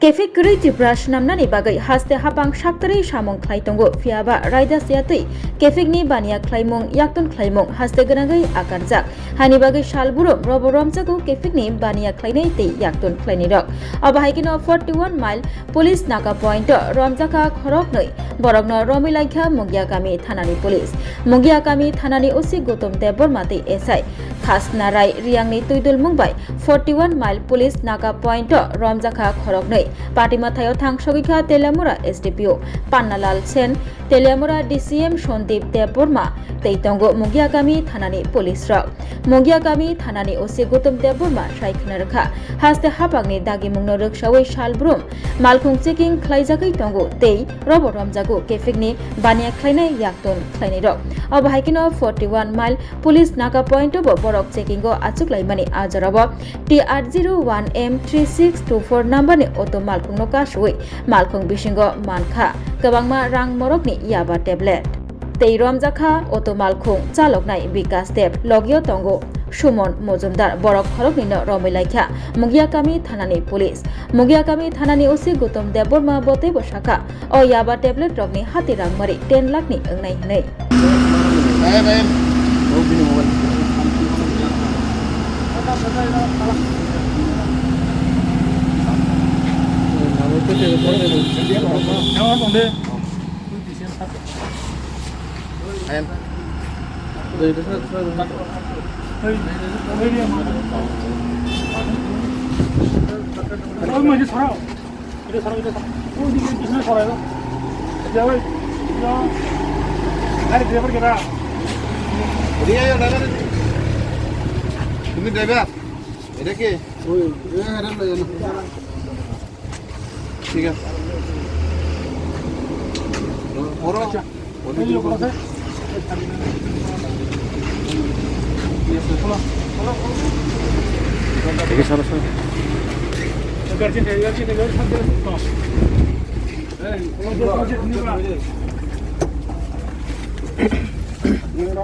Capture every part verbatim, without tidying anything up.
Kefik kwrwi Tripura swnamnani bagwi haste hapang saktarwi samung khlai tongo, phiyaba raida siyatwi kefikni baniya khlaimung, yaktun khlaimung haste gwnangwi akarjak. Hani bagwi salbrum robo romjago kefikni baniya khlainai tei yaktun khlainairok. Obo hai kheno forty one mile police naka point-o romjakha khoroknwi, borokno romwi laikha Mungiakami thanani police. Mungiakami thanani O C Gautam Debbarma tei S I Khasna Rai Riangni twidulmung bai forty one mile police naka point-o romjakha khoroknwi. Patima thaio thangsogwi kha Teliamura S D P O Pannalal Sen, Teliamura D C M Sandip Debbarma tei tongo Mungiakami thanani police rok. Mungiakami thanani O C Gautam Debbarma sai khna rwkha, haste hapangni dagimungno rwksawi salbrum malkhung checking khlaijagwi tongo tei robo romjago kefikni baniya khlainai yaktun khlainairok. Obo hai kheno forty one mile police naka point-o bo borok checking-o achuklaimani a jorao T R zero one M three six two four number-ni auto malkhungno kasui malkhung bisingo mankha kwbangma rang morokni yaba tablet. Tei romjakha auto malkhung chaloknai Bikas Deb, logio tongo Sumon Mojumdar, borok khoroknwino romwi laikha Mungiakami thanani police. Mungiakami thanani O C Gautam Debbarma bo teibo sakha, o yaba tablet rokni hati rangmari ten lakh ni wngnai hwnwi. তুমি ড্রাইভার? এটা কি? ওই, এ, এটা লই আনো। ঠিক আছে। বড়। আচ্ছা। এই লোক আছে। দেখি, সরো, সরো। গার্জেন, গার্জেন, গার্জেন, সব জায়গায় তো। এই, কোনো দোষ আছে, তুমি বলো।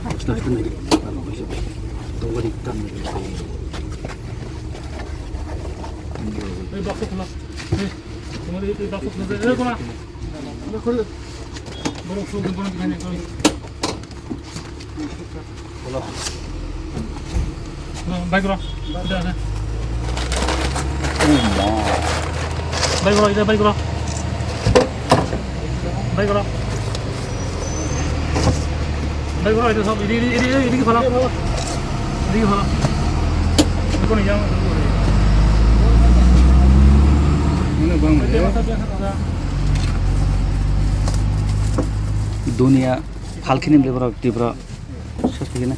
আস্তে আস্তে নাকি ভালো হয়েছে। তোমার ইকাম নেই। এই বাক্স খোলা। এই, তোমার এই, এই বাক্স খোলা। এই খোলা। বড় ফুল, বড় এখানে, এখানে। খোলা। বাইক র। বাইক র, এটা বাইক র। বাইক র। বাইক র, এটা সব, এদিকে, এদিকে, এদিকে, এদিকে ফেলা। এদিকে ফেলা। কোনো ইয়া মানে বাং। Dunia phalkhini borok Tripura sastigina.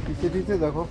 পিছে পিছে দেখো।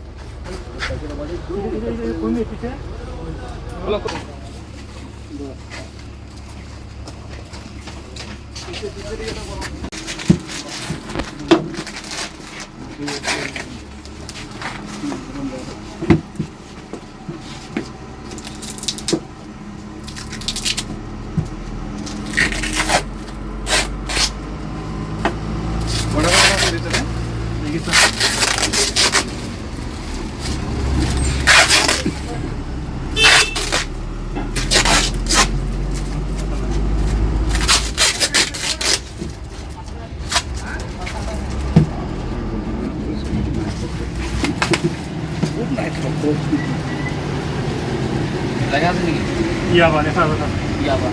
Yaba, লেখা আছে না? Yaba.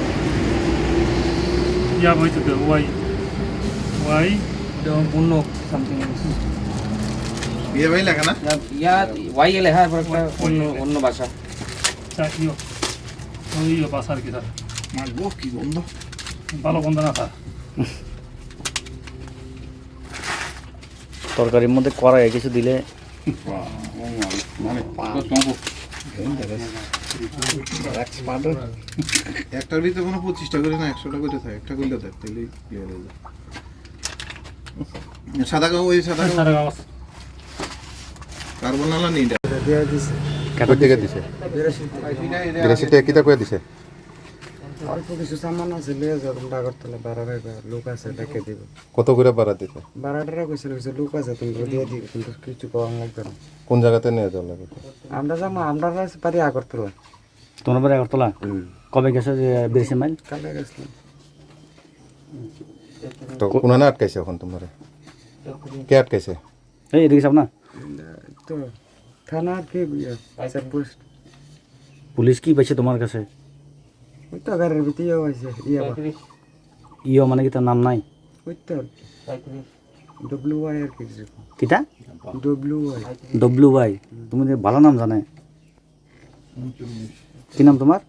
Yaba হইছে তো, Y. Y. এটা অন্য something. ইয়ে ভাই লেখা না? ইয়া, ইয়া, Y এ লেখা, এবার একটা অন্য, অন্য ভাষা। আচ্ছা, ইয়ো। ওই ইয়ো, বাস আর কি, স্যার? মাগো, কি গন্ধ? ভালো গন্ধ না, স্যার। তরকারির মধ্যে কড়াইয়ে কিছু দিলে। বাহ, ও মা, মানে, পাপ। Dangerous। Expert। একটার ভিতরে কোনো পঁচিশটা করে না, একশোটা করে থাকে, একটা করলে দেখ, তাহলেই clear হয়ে যায়। সাদা কাগজ, ওই সাদা কাগজ। সাদা কাগজ। কার্বন আলা নেই এটা। দিয়া দিছে। কত টাকা দিছে? বিরাশি টাকা। বিরাশি টাকা কিতা করে দিছে? অল্প কিছু সামান আছে, লইয়া যাও তোমরা আগরতলা, ভাড়া পাইবা, লোক আছে, ডেকে দিব। কত করে ভাড়া দিতে? ভাড়াটা কইছিল, কইছে, "লোক আছে, তোমরা দিয়ে দিও, কিন্তু কিছু কম লাগবে না।" কোন জায়গাতে নিয়ে যাওয়া লাগে? আমরা যাবো, আমরা যাচ্ছি বাড়ি আগরতলা। তোমার বাড়ি আগরতলা? হুম। কবে গেছো যে বিরাশি মাইল? কালকে গেছিলাম। তো কোনানে আটকাইছে এখন তোমারে? কে আটকাইছে? এই, এদিকে যাও না। তো থানা আর কি, ইয়ে, চেকপোস্ট। পুলিশ কি পাইছে তোমার কাছে? ওই তো গাড়ির ভিতরে ইয়ে হয়েছে, ইয়ে বা। ইয়ো মানে কি তার নাম নাই? ওই তো ডব্লিউ ওয়াই আর কি, যেরকম। কিতা? W Y. W Y. তুমি যে ভালো নাম জানে। কি নাম তোমার?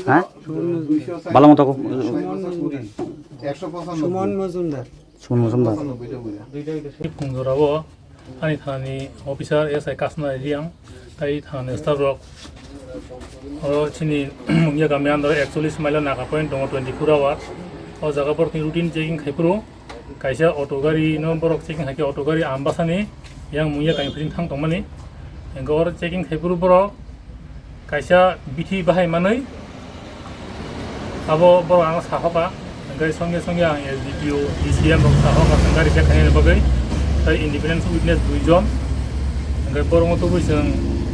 হ্যাঁ? ভালো মতো কো। সুমন মজুমদার। সুমন Majumdar. Phungjorao ani thanani officer S I Kasna Riang, tai thanani staff rok. Oro chini Mungia kami under ekchollish mile Naga point tongo twenty-four hour. O jaga borokni routine checking khaiphuru. Kaisa auto gari no borok checking haikhe auto gari Ambasani yang Mungia kami phring thang tongmani. Hingke oro checking khaipuru borok kaisa bithi bahai manwi abo borok ang sahoka. Hingke songya songya ang S D P O, D C M rok sahoka, chwng gari check khainani bagwi. Tai independent witness dui jon. Hingke borok no tubui chwng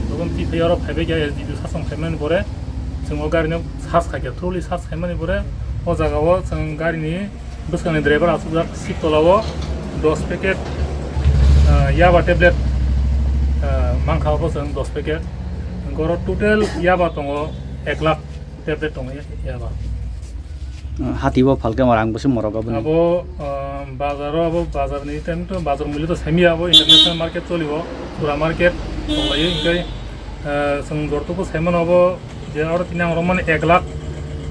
tubun twi phai oro phaibai kha S D P O sasong khaimani pore chwng o gari no search khaikha, thoroughly search khaimani pore o jaga o chwng gari ni bwskangni driver asukjak sik tola o dos packet, ah, yaba tablet, ah, mankha obo chwng dos packet. Hwnkhe oro total yaba tongo ek lakh tablet tongo ya-, yaba. Hati bo phalke rang bwswk morok aboni. Abo, ah, bazar o, abo bazar ni time to bazar mulyo to semi abo international market choli o, pura market choli o, hwnkhe, ah, chwng jorto bo saimano abo. Je oro tini ang romani ek lakh,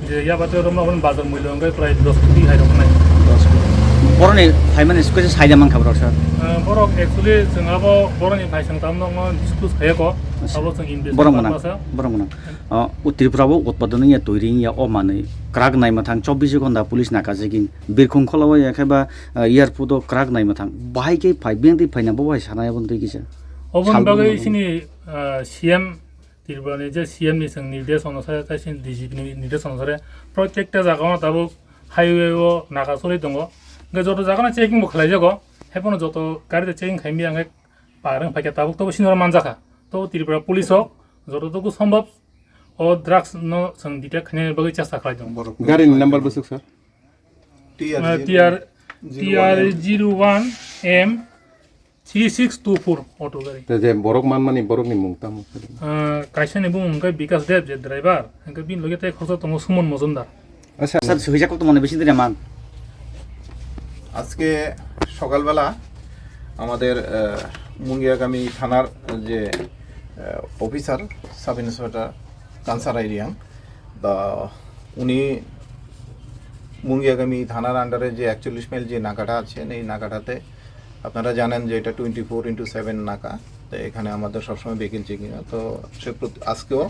je yaba tei romani bazar mulyo hwnkhe prai dos koti hai roknai. Boroni phaimani swkhe se saida mankha borok sir. Eh, borok actually chwng abo boroni phaisang tamno discuss khaiya ko. Abo chwng invest borok mwnang, masa. Borok mwnang. O, o Tripura o utpadon wngya, twi ringya, o manwi kwrak naima thang chobbish ghonta police naka checking. Birkhung kholo o ya khe ba, eh, airport o kwrak naima thang. Bahai khe phai, biyang twi phaina bo bai sana ya bo twi kisa. Oboni bagwi sini, eh, C M Tripura ni je C M ni chwng nirdesh onusare, tei chini D G P ni nirdesh onusare, protekta jaga o tabuk highway o naka choli tongo. Hwnkhe joto jaga no checking bo khlai jago, haiphano joto gari rok checking khai maya hwnkhe par wng phaikha, tabuk tobo sini oro manjakha. Tobo Tripura police rok joto toku sombhob o drugs no chwng detect khaina bagwi chesta khlai tongo. Gari ni number bwswk sir? T R, T R zero one M three six two four auto gari. Te je borok manmani borokni mung tamo? Ah, kaisani bumung hwnkhe Bikas Deb, je driver, hwnkhe bini loge tei khoroksa tongo Suman Mojumdar. আচ্ছা। স্যার, সুইজা কত মনে বেশি দিনে মান? আজকে সকালবেলা আমাদের, আহ, মুঙ্গিয়াকামী থানার যে, আহ, অফিসার, সাব ইন্সপেক্টর কানসার আইরিয়াং, তা উনি মুঙ্গিয়াকামী থানার আন্ডারে যে একচল্লিশ মাইল যে নাকাটা আছেন, এই নাকাটাতে আপনারা জানেন যে এটা টোয়েন্টি ফোর ইন্টু সেভেন নাকা, তো এখানে আমাদের সবসময় ভেহিকেল চেকিং হয়। তো সে প্রত-, আজকেও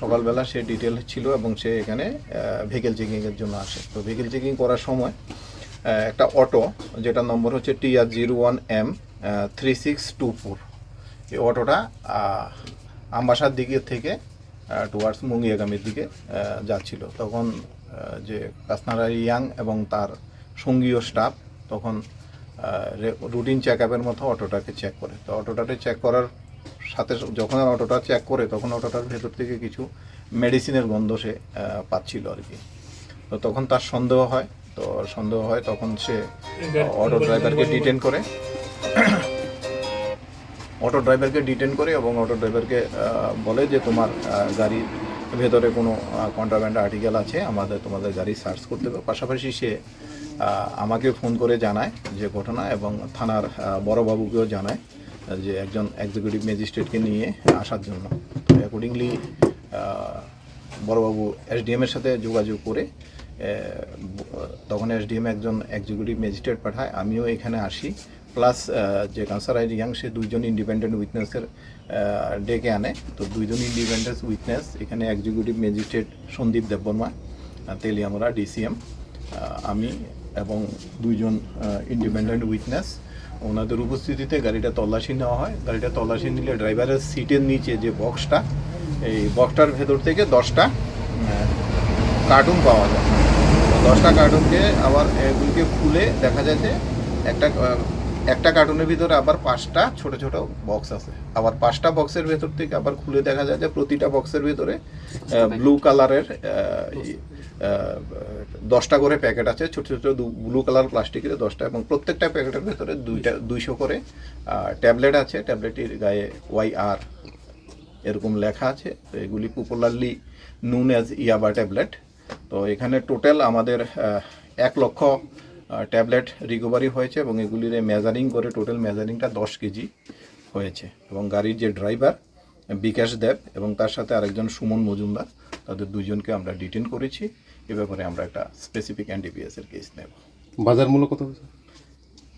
সকালবেলা সে ডিটেল ছিল এবং সে এখানে, আহ, ভেহিকেল চেকিংয়ের জন্য আসে। তো ভেহিকেল চেকিং করার সময়, আহ, একটা অটো, যেটার নম্বর হচ্ছে T R zero one M three six two four, এই অটোটা, আহ, আমবাসার দিকে থেকে, আহ, টুয়ার্ডস মুঙ্গিয়াকামীর দিকে, আহ, যাচ্ছিল। তখন, আহ, যে কাসনার আলী ইয়াং এবং তার সঙ্গীয় স্টাফ তখন, আহ, রে-, রুটিন চেক আপের মতো অটোটাকে চেক করে। তো অটোটাকে চেক করার সাথে স-, যখন অটোটা চেক করে, তখন অটোটার ভেতর থেকে কিছু মেডিসিনের গন্ধ সে, আহ, পাচ্ছিল আর কি। তো তখন তার সন্দেহ হয়, তো সন্দেহ হয়, তখন সে অটো ড্রাইভারকে ডিটেন করে। অটো ড্রাইভারকে ডিটেন করে এবং অটো ড্রাইভারকে, আহ, বলে যে, "তোমার, আহ, গাড়ির ভেতরে কোনো, আহ, কন্ট্রাব্যান্ড আর্টিকেল আছে, আমাদের, তোমাদের গাড়ি সার্চ করতে হবে।" পাশাপাশি সে, আহ, আমাকে ফোন করে জানায় যে ঘটনা এবং থানার, আহ, বড়বাবুকেও জানায় যে একজন এক্সিকিউটিভ ম্যাজিস্ট্রেটকে নিয়ে আসার জন্য। তো অ্যাকর্ডিংলি, আহ, বড়বাবু এসডিএম এর সাথে যোগাযোগ করে, আহ, ব-, তখন এসডিএম একজন এক্সিকিউটিভ ম্যাজিস্ট্রেট পাঠায়, আমিও এখানে আসি। প্লাস, আহ, যে কানসার আলী ইয়াং, সে দুইজন ইন্ডিপেন্ডেন্ট উইটনেসের, আহ, ডেকে আনে। তো দুইজন ইন্ডিপেন্ডেন্ট উইটনেস, এখানে এক্সিকিউটিভ ম্যাজিস্ট্রেট সন্দীপ দেববর্মা, আহ, তেলিয়ামুড়া ডিসিএম, আহ, আমি এবং দুইজন ইন্ডিপেন্ডেন্ট উইটনেস, ওনাদের উপস্থিতিতে গাড়িটা তল্লাশি নেওয়া হয়। গাড়িটা তল্লাশি নিলে ড্রাইভারের সিটের নিচে যে বক্সটা, এই বক্সটার ভেতর থেকে দশটা কার্টুন পাওয়া যায়। দশটা কার্টুনকে আবার এগুলিকে খুলে দেখা যায় যে একটা আহ, একটা কার্টুনের ভিতরে আবার পাঁচটা ছোট ছোট বক্স আছে। আবার পাঁচটা বক্সের ভেতর থেকে আবার খুলে দেখা যায় যে প্রতিটা বক্সের ভিতরে ব্লু কালারের দশটা করে প্যাকেট আছে, ছোট ছোট ব্লু কালার প্লাস্টিকের দশটা, এবং প্রত্যেকটা প্যাকেটের ভেতরে দুইটা দুইশো করে ট্যাবলেট আছে। ট্যাবলেটটির গায়ে ওয়াই আর এরকম লেখা আছে। তো এগুলি পপুলারলি নোন অ্যাজ ইয়াবা ট্যাবলেট। তো এখানে টোটাল আমাদের আহ, এক লক্ষ ট্যাবলেট রিকভারি হয়েছে এবং এগুলির মেজারিং করে টোটাল মেজারিংটা দশ কেজি হয়েছে। এবং গাড়ির যে ড্রাইভার বিকাশ দেব এবং তার সাথে আরেকজন সুমন মজুমদার, তাদের দুইজনকে আমরা ডিটেন করেছি। এ ব্যাপারে আমরা একটা স্পেসিফিক এনডিপিএস এর কেস নেব। বাজার মূল্য কত হয়েছে?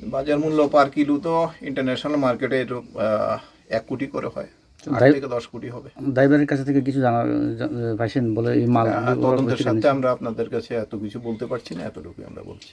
বাজার মূল্য পার কিলো তো ইন্টারন্যাশনাল মার্কেটে এটা আহ, এক কোটি করে হয়, আট ড্রাই- থেকে দশ কোটি হবে। ড্রাইভারের কাছে থেকে কিছু জানা জা- পাইছেন বলে এই মাল আহ, ব্যবহার তদন্তের করতে সাথে গেছে। আমরা আপনাদের কাছে এত কিছু বলতে পারছি না, এতটুকুই আমরা বলছি।